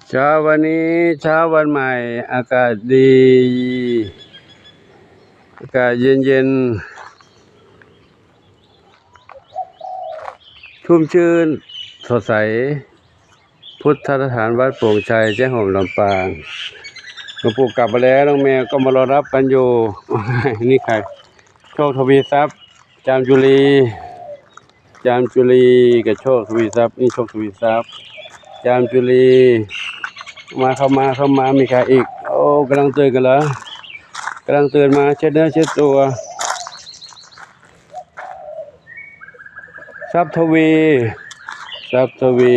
ເຊົ້າວັນນີ້ ເຊົ້າວັນໃໝ່ ອາກາດດີ ອາກາດເຢັນໆ ຊຸ່ມຊື່ນ ສົດໃສ ພຸດທະສະຖານວັດໂປ່ງໄຊ ແຈ້ງຫົມ ລຳປາງ. ຫຼວງປູ່ກັບມາແລ້ວ ນ້ອງແມວກໍມາລໍຮັບກັນຢູ່. ນີ້ໃຄ? ໂຊກທະວີຊັບ ຈາມຈຸລີ ຈາມຈຸລີ ກະໂຊກທະວີຊັບ ນີ້ໂຊກທະວີຊັບ ຈາມຈຸລີ. ມາ ເຂົ້າມາ ເຂົ້າມາ ມີໃຄອີກ? ໂອ້ ກຳລັງຕື່ນກັນລະ ກຳລັງຕື່ນມາ ເຊັດເນື້ອເຊັດຕົວ. ຊັບທະວີ ຊັບທະວີ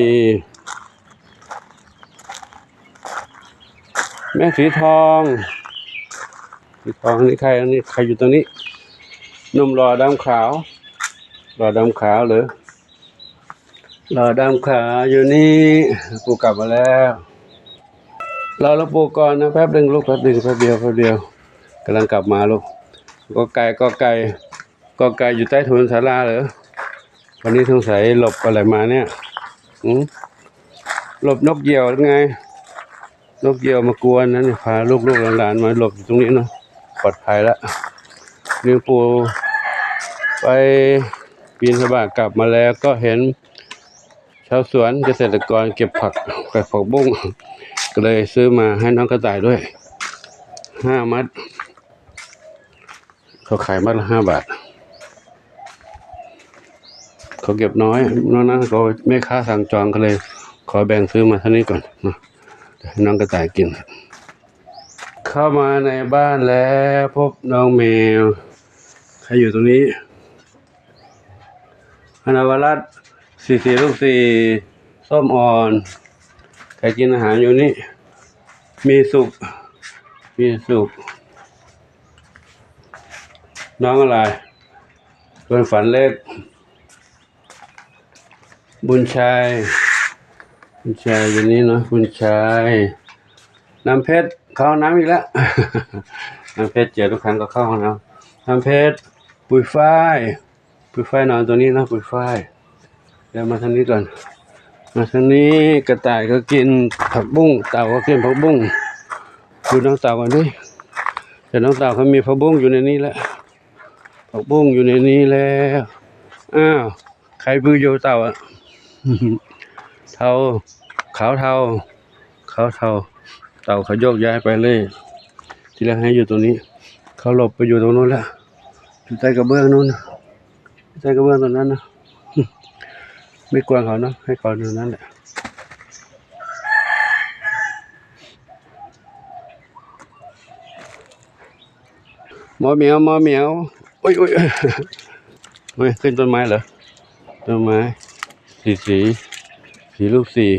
ແມ່ສີທອງ ສີທອງ ນີ້ໃຄ? ອັນນີ້ໃຄຢູ່ຕົງນີ້? ໜຸ່ມຫຼໍ່ດຳຂາວ ຫຼໍ່ດຳຂາວເລີຍ ຫຼໍ່ດຳຂາວຢູ່ນີ້. ປູ່ກັບມາແລ້ວ ລໍຫຼວງປູ່ກ່ອນນະ ແປັບໜຶ່ງລູກ ແປັບໜຶ່ງ ແປັບດຽວ ແປັບດຽວ ກຳລັງກັບມາລູກ. ກໍໄກ່ ກໍໄກ່ ກໍໄກ່ຢູ່ໃຕ້ຖົນນສາລາເລີຍ. ວັນນີ້ສົງໄສຫຼົບອະໄລມາເນຍ? ຫືມ ຫຼົບນົກຢຽວໄງ? ນົກຢຽວມາກວນນັ້ນ ພາລູກໆຫຼານໆມາຫຼົບຢູ່ຕົງນີ້ເນາະ ປອດໄພລະ. ນີ້ປູ່ໄປບິນທະບາດກັບມາແລ້ວ ກໍເຫັນຊາວສວນກະເສດຕະກອນເກັບຜັກ ເກັບຜັກບຸ້ງ ກໍເລີຍຊື້ມາໃຫ້ນ້ອງກະຕ່າຍດ້ວຍ ຫ້າມັດ. ເຂົາຂາຍມັດລະຫ້າບາດ ເຂົາເກັບນ້ອຍ ນອກນັ້ນເຂົາ ແມ່ຄ້າສັ່ງຈອງ ກໍເລີຍຂໍແບ່ງຊື້ມາເທົ່ານີ້ກ່ອນເນາະ ໃຫ້ນ້ອງກະຕ່າຍກິນ. ເຂົ້າມາໃນບ້ານແລ້ວ ພົບນ້ອງແມວ ໃຄຢູ່ຕົງນີ້? ອານາວາລັດ ສີສີລູກສີ່ ສົ້ມອ່ອນ ໃຄກິນອາຫານຢູ່ນີ້? ມີສຸກ ມີສຸກ ນ້ອງອາລາຍ ເພິ່ນຝັນເລັກ ບຸນໄຊ ບຸນໄຊຢູ່ນີ້ເນາະ ບຸນໄຊ. ນ້ຳເພັດ ເຂົ້າຫ້ອງນ້ຳອີກແລ້ວ ນ້ຳເພັດ ເຈີຍທຸກຄັ້ງກໍເຂົ້າຫ້ອງນ້ຳ. ນ້ຳເພັດ ປຸຍຝ້າຍ ປຸຍຝ້າຍນອນຕົງນີ້ເນາະ ປຸຍຝ້າຍ. ດຽວມາທາງນີ້ກ່ອນ ມາທາງນີ້ ກະຕ່າຍກໍກິນຜັກບຸ້ງ ເຕົາກໍກິນຜັກບຸ້ງ. ດູນ້ອງເຕົາກ່ອນເດ້ ແຕ່ນ້ອງເຕົາເຂົາມີຜັກບຸ້ງຢູ່ໃນນີ້ແຫຼະ ຜັກບຸ້ງຢູ່ໃນນີ້ແລ້ວ. ອ້າວ ໃຄຄືຢູ່ເຕົາອະ? ເທົາ ຂາວເທົາ ຂາວເທົາ ເຕົາເຂົາໂຍກຍ້າຍໄປເລີຍ. ທີແລກໃຫ້ຢູ່ຕົງນີ້ ເຂົາຫຼົບໄປຢູ່ຕົງໂນ້ນແລ້ວ ຢູ່ໃຕ້ກະເບື້ອງໂນ້ນ ໃຕ້ກະເບື້ອງຕົງນັ້ນນະ ມີກວາງເຂົາເນາະ ໃຫ້ເຂົາຢູ່ນັ້ນແຫຼະ. ໝໍແມວ ໝໍແມວ ໂອ້ຍ ໂອ້ຍ ໂອ້ຍ ຂຶ້ນຕົ້ນໄມ້ເຫຼືອ? ຕົ້ນໄມ້ ສີສີ ສີລູກສີ່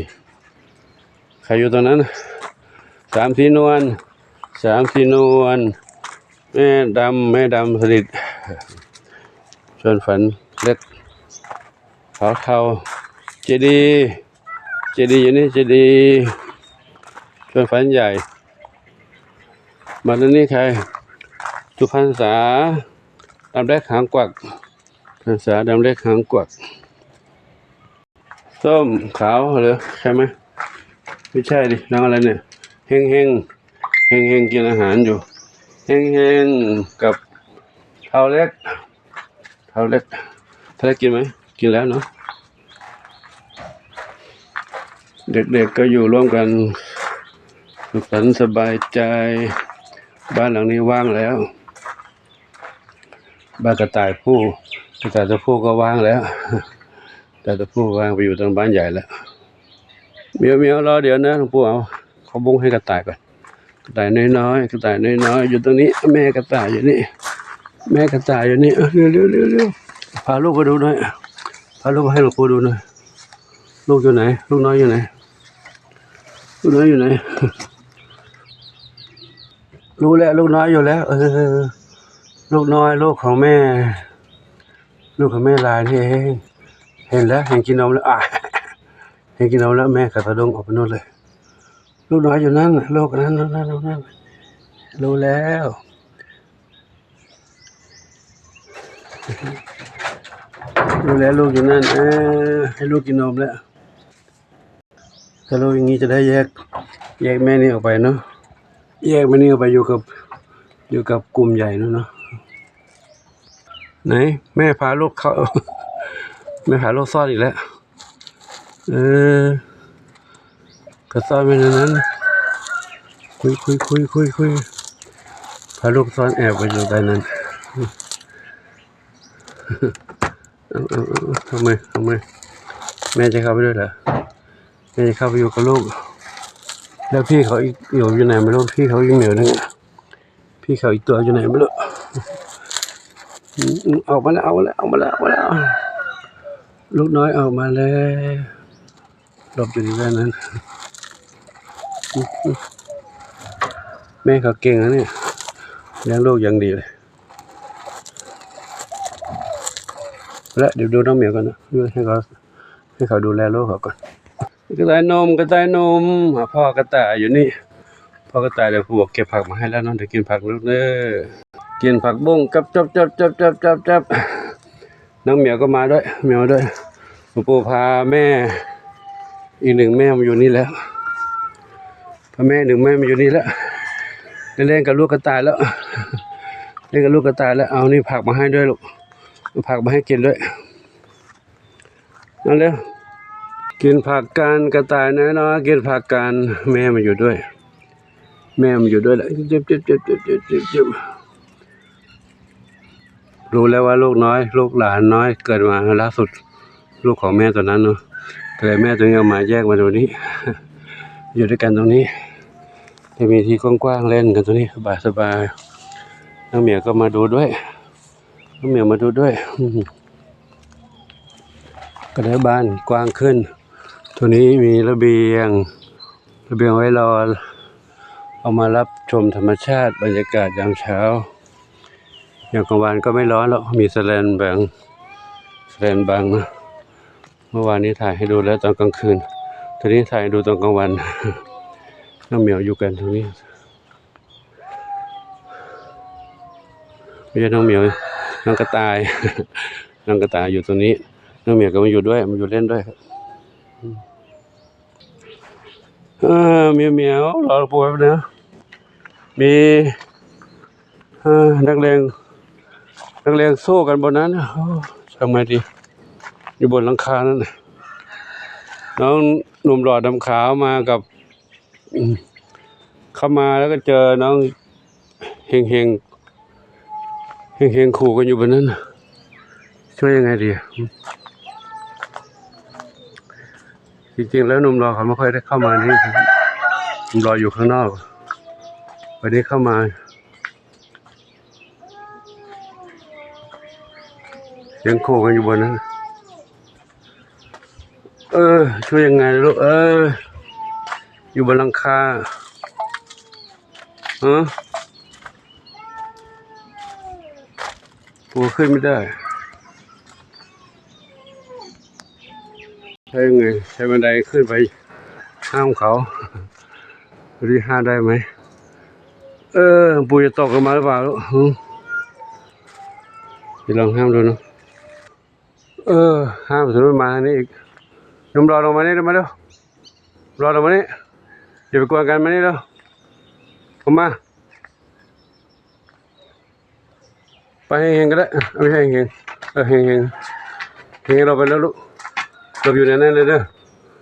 ໃຄຢູ່ຕົງນັ້ນ? ສາມສີນວນ ສາມສີນວນ ແມ່ດຳ ແມ່ດຳສະໜິດ ຊວນຝັນເລັກ ຂາວເທົາ ເຈດີ ເຈດີຢູ່ນີ້ ເຈດີ ຊວນຝັນໃຫຍ່. ມາຕົງນີ້ໃຄ? ສຸພັນສາ ດຳເລັກຫາງກວັກ ພັນສາ ດຳເລັກຫາງກວັກ. ສົ້ມຂາວເຫຼືອ ໃຊ່ໄໝ? ໄມ່ໃຊ່ດິ ນ້ອງອະໄລເນຍ? ເຮັງໆ ເຮັງໆ ກິນອາຫານຢູ່ ເຮັງໆ ກັບເທົາເລັກ ເທົາເລັກ ເທົາເລັກກິນໄໝ? ກິນແລ້ວເນາະ. ເດັກໆ ກໍຢູ່ຮ່ວມກັນ ສຸກສັນສະບາຍໃຈ. ບ້ານຫຼັງນີ້ວ່າງແລ້ວ. ບ້ານກະຕ່າຍຜູ້ ກະຕ່າຍຕົວຜູ້ກໍວ່າງແລ້ວ ກະຕ່າຍຕົວຜູ້ວ່າງໄປຢູ່ທາງບ້ານໃຫຍ່ແລ້ວ. ໝຽວໆ ລໍດຽວນະ ຫຼວງປູ່ເອົາເຂົ້າບຸ້ງໃຫ້ກະຕ່າຍກ່ອນ ກະຕ່າຍນ້ອຍໆ ກະຕ່າຍນ້ອຍໆ ຢູ່ຕົງນີ້ ແມ່ກະຕ່າຍຢູ່ນີ້ ແມ່ກະຕ່າຍຢູ່ນີ້. ເອີ ເລັວໆ ພາລູກໄປດູໜ້ອຍ ພາລູກໄປໃຫ້ຫຼວງປູ່ດູໜ້ອຍ. ລູກຢູ່ໃນ? ລູກນ້ອຍຢູ່ໃນ? ລູກນ້ອຍຢູ່ໃນ? ຮູ້ແລ້ວ ລູກນ້ອຍຢູ່ແລ້ວ ເອີ ລູກນ້ອຍ ລູກຂອງແມ່ ລູກຂອງແມ່ລາຍນີ້ເອງ. ເຫັນແລ້ວ ເຫັນກິນນົມແລ້ວ ອາ ເຫັນກິນນົມແລ້ວ ແມ່ກະສະດຸ້ງອອກໄປໂນ້ນເລີຍ. ລູກນ້ອຍຢູ່ນັ້ນ ລູກນັ້ນ ລູກນັ້ນ ລູກນັ້ນ ຮູ້ແລ້ວ ຮູ້ແລ້ວ ລູກຢູ່ນັ້ນ ເອີ ໃຫ້ລູກກິນນົມແລ້ວ. ສະຫຼຸບຢ່າງນີ້ຈະໄດ້ແຍກ ແຍກແມ່ນີ້ອອກໄປເນາະ ແຍກແມ່ນີ້ອອກໄປຢູ່ກັບ ຢູ່ກັບກຸ່ມໃຫຍ່ນັ້ນເນາະ. ໄຫນ ແມ່ພາລູກເຂົ້າ ແມ່ພາລູກຊ້ອນອີກແລ້ວ. ເອີ ກະຊ້ອນໄວ້ໃນນັ້ນ ຄຸຍໆໆໆ ພາລູກຊ້ອນແອບໄວ້ຢູ່ໃຕ້ນັ້ນ. ເອົາໆໆ ເອົາໃໝ່ ເອົາໃໝ່ ແມ່ຈະເຂົ້າໄປດ້ວຍລະ ແມ່ຈະເຂົ້າໄປຢູ່ກັບລູກ. ແລ້ວພີ່ເຂົາອີກ ຢູ່ ຢູ່ໃນບໍ່ຮູ້ ພີ່ເຂົາອີກແມວໜຶ່ງ ພີ່ເຂົາອີກຕົວຢູ່ໃນບໍ່ຮູ້. ອືມ ອອກມາແລ້ວ ອອກມາແລ້ວ ອອກມາແລ້ວ ອອກມາແລ້ວ ລູກນ້ອຍອອກມາແລ້ວ ຫຼົບຢູ່ໃນນັ້ນ. ອືມ ແມ່ເຂົາເກັ່ງນະນີ້ ລ້ຽງລູກຢ່າງດີເລີຍ. ແລະ ດຽວດູນ້ອງໝຽວກ່ອນນະ ໃຫ້ເຂົາ ໃຫ້ເຂົາດູແລລູກເຂົາກ່ອນ. ກະຕ່າຍໜຸ່ມ ກະຕ່າຍໜຸ່ມ ຫາພໍ່ກະຕ່າຍຢູ່ນີ້ ພໍ່ກະຕ່າຍ ດຽວຜູ້ເກັບຜັກມາໃຫ້ແລ້ວເນາະ ໄດ້ກິນຜັກລູກເດີ ກິນຜັກບຸ້ງ ກັບ ຈັບ ຈັບ ຈັບ ຈັບ ຈັບ. ນ້ອງໝຽວກໍມາດ້ວຍ ແມວດ້ວຍ ປູ່ພາແມ່ ອີກໜຶ່ງແມ່ມາຢູ່ນີ້ແລ້ວ ພາແມ່ໜຶ່ງແມ່ມາຢູ່ນີ້ແລ້ວ ໄດ້ຫຼິ້ນກັບລູກກະຕ່າຍແລ້ວ ຫຼິ້ນກັບລູກກະຕ່າຍແລ້ວ. ເອົານີ້ຜັກມາໃຫ້ດ້ວຍລູກ ເອົາຜັກມາໃຫ້ກິນດ້ວຍ. ມາເລັວ ກິນຜັກກັນ ກະຕ່າຍນ້ອຍໆ ກິນຜັກກັນ. ແມ່ມາຢູ່ດ້ວຍ ແມ່ມາຢູ່ດ້ວຍແຫຼະ ເຈັບໆ ເຈັບໆ ເຈັບໆ ເຈັບໆ. ຮູ້ແລ້ວວ່າລູກນ້ອຍ ລູກຫຼານນ້ອຍເກີດມາລ່າສຸດ ລູກຂອງແມ່ຕົວນັ້ນເນາະ ກໍເລີຍແມ່ຕົວນີ້ເອົາມາແຍກມາຕົງນີ້ ຢູ່ດ້ວຍກັນຕົງນີ້ ຈະມີທີ່ກວ້າງໆ ຫຼິ້ນກັນຕົງນີ້ສະບາຍໆ. ນ້ອງໝຽວກໍມາດູດ້ວຍ ນ້ອງໝຽວມາດູດ້ວຍ. ອືມ ກໍໄດ້ບ້ານກວ້າງຂຶ້ນ ຕົງນີ້ມີລະບຽງ ລະບຽງໄວ້ລໍ ອອກມາຮັບຊົມທຳມະຊາດ ບັນຍາກາດຍາມເຊົ້າ. ຍາມກາງວັນກໍໄມ່ຮ້ອນແລ້ວ ມີສະແລນບັງ ສະແລນບັງເນາະ. ເມື່ອວານນີ້ຖ່າຍໃຫ້ດູແລ້ວຕອນກາງຄືນ ຕອນນີ້ຖ່າຍໃຫ້ດູຕອນກາງວັນ. ນ້ອງໝຽວຢູ່ກັນຕົງນີ້ ບໍ່ໃຊ່ນ້ອງໝຽວ ນ້ອງກະຕ່າຍ ນ້ອງກະຕ່າຍຢູ່ຕົງນີ້ ນ້ອງໝຽວກໍມາຢູ່ດ້ວຍ ມາຢູ່ຫຼິ້ນດ້ວຍ. ເອີ ໝຽວໆ ລໍປູແປັບເດີ ມີ ເອີ ນັກລຽນ ນັກລຽນໂຊກັນບ່ອນນັ້ນ. ໂອ້ ຈັ່ງໃດດີ ຢູ່ບົນຫຼັງຄານັ້ນ ນ້ອງໜຸ່ມຫຼໍ່ດຳຂາວມາກັບ ອືມ ເຂົ້າມາແລ້ວກໍເຈີນ້ອງເຮງໆ ເຮງໆ ຂູ່ກັນຢູ່ບນນັ້ນ ຊ່ວຍຍັງໄງດີ? ອືມ ຈິງໆ ແລ້ວໜຸ່ມຫຼໍ່ເຂົາບໍ່ຄ່ອຍໄດ້ເຂົ້າມານີ້ ໜຸ່ມຫຼໍ່ຢູ່ຂ້າງນອກ ວັນນີ້ເຂົ້າມາ ສຽງໂຄກັນຢູ່ບໍນັ້ນ? ເອີ ຊ່ວຍຍັງໄງລູກເອີຍ ຢູ່ບົນຫຼັງຄາ ຮະ ໂອ້ ຂຶ້ນໄມ່ໄດ້ ໃຊ້ຍັງໄງ ໃຊ້ບັນໄດຂຶ້ນໄປຫ້າມເຂົາ ບໍ່ຮູ້ຫ້າມໄດ້ໄໝ? ເອີ ປູຈະຕົກລົງມາຫຼືເປົ່າລູກ? ຫື ໄປລອງຫ້າມດູເນາະ. ເອີ ຫ້າມ ສົມມຸດມາທາງນີ້ອີກ ໜຸ່ມຫຼໍ່ລົງມານີ້ເດີ້ ມາເດີ້ ຫຼໍ່ລົງມານີ້ ຢ່າໄປກວນກັນ ມານີ້ເດີ້ ເຂົ້າມາ ໄປແຮງໆກໍໄດ້ ເອົາໄປແຮງໆ ເອີ ແຮງໆ ແຮງໆ ລົງໄປເລີຍລູກ ຫຼົບຢູ່ໃນນັ້ນເລີຍເດີ້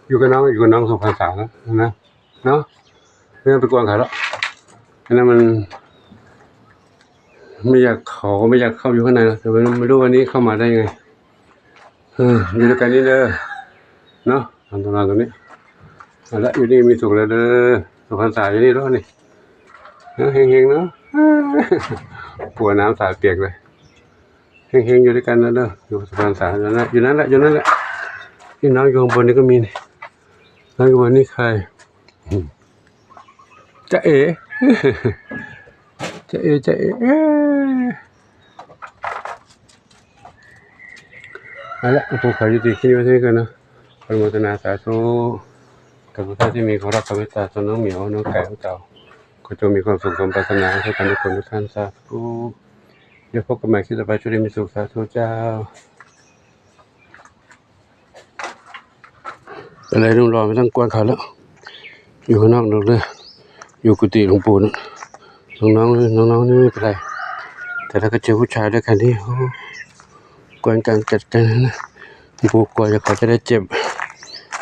ຢູ່ກັບນ້ອງ ຢູ່ກັບນ້ອງສອງພັນສາມນະ ນະ ເນາະ ບໍ່ຕ້ອງໄປກວນເຂົາດອກ ອັນນັ້ນມັນ ໄມ່ຢາກ ເຂົາກໍໄມ່ຢາກເຂົ້າຢູ່ຂ້າງໃນນະ ແຕ່ວ່າໄມ່ຮູ້ວ່ານີ້ເຂົ້າມາໄດ້ຍັງໄງ ເອີ ຢູ່ນຳກັນນີ້ເດີ້ ເນາະ ຕາມຕຳນານຕົງນີ້ ເອົາລະ ຢູ່ດີມີສຸກແລ້ວເດີ້ ສຸກພັນສາຢູ່ນີ້ເນາະນີ້ ເນາະ ເຮັງໆ ເນາະ ປົວນ້ຳສາຍປຽກເລີຍ ເຮັງໆ ຢູ່ດ້ວຍກັນເດີ້ ຢູ່ສຸກພັນສາ ຢູ່ນັ້ນແຫຼະ ຢູ່ນັ້ນແຫຼະ ຢູ່ນັ້ນແຫຼະ ນີ້ນ້ອງຢູ່ຂ້າງບົນນີ້ກໍມີນີ້ ນ້ອງຢູ່ບົນນີ້ໃຄ ຈະເອ ຈະເອ ຈະເອ ເອີ ເອົາລະ ຜູ້ເຂົາຢູ່ທີ່ຄລິບນີ້ກ່ອນເນາະ ອະນຸໂມທະນາສາທຸ ກັບທຸກທ່ານທີ່ມີຄວາມຮັກຄວາມເມດຕາຕໍ່ນ້ອງໝຽວ ນ້ອງໄກ່ຂອງເຈົ້າ ຂໍຈົ່ງມີຄວາມສຸກສົມປາດຖະໜາໃຫ້ກັນທຸກຄົນທຸກທ່ານ ສາທຸ ແລ້ວພົບກັນໃໝ່ຄລິບຕໍ່ໄປ ໂຊກດີມີສຸກ ສາທຸເຈົ້າ. ເປັນໄດ ໜຸ່ມຫຼໍ່ ໄປນັ່ງກວນເຂົາແລ້ວ ຢູ່ຂ້າງນອກເດີ ຢູ່ກຸຕິຫຼວງປູ່ນະ. ນ້ອງໆ ນ້ອງໆ ນີ້ບໍ່ເປັນໄລ ແຕ່ລະກໍເຈີຜູ້ຊາຍດ້ວຍກັນນີ້ ໂອ້ ກວນກັນຈັດກັນນະ. ຫຼວງປູ່ ກວ່າເຂົາຈະໄດ້ເຈັບ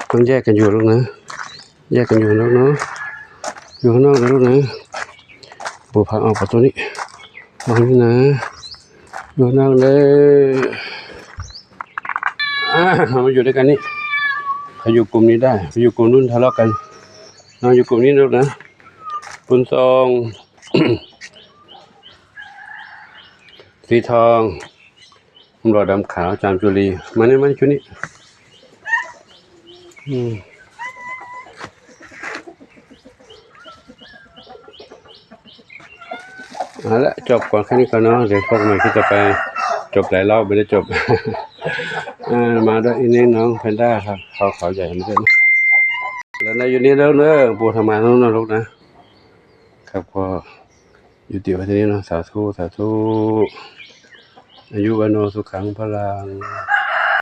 ຕ້ອງແຍກກັນຢູ່ລູກນະ ແຍກກັນຢູ່ນອກເນາະ ຢູ່ຂ້າງນອກເດີລູກນະ. ປູ່ ພາອອກປະຕູນີ້ ອອກນີ້ນະ ຢູ່ນອກເດີ. ອາ ເຮົາມາຢູ່ດ້ວຍກັນນີ້ ເຂົາຢູ່ກຸ່ມນີ້ໄດ້ ໄປຢູ່ກຸ່ມນັ້ນທະເລາະກັນ. ນ້ອງຢູ່ກຸ່ມນີ້ລູກນະ ບຸນສົ່ງ ສີທອງ ຫົວຫຼໍ່ດຳຂາວ ຈາມຈຸລີ ມານີ້ ມາຈຸດນີ້. ອືມ ເອົາລະ ຈົບກ່ອນແຄ່ນີ້ກ່ອນເນາະ ດຽວພົບກັນໃໝ່ຄລິບຕໍ່ໄປ. ຈົບຫຼາຍລອບ ບໍ່ໄດ້ຈົບ. ເອີ ມາດ້ວຍອີ່ນີ້ ນ້ອງແພນດ້າ ເຂົາ ເຂົາໃຫຍ່ມາດ້ວຍ ແລ້ວນະ ຢູ່ນີ້ເດີ ເດີ ປູ່ທຳມານະລູກນະ. ຄັບ ຂໍ ຍຸຕິໄວ້ເທົ່ານີ້ເນາະ ສາທຸ ສາທຸ ອາຍຸ ວັນໂນ ສຸຂັງ ພະລັງ.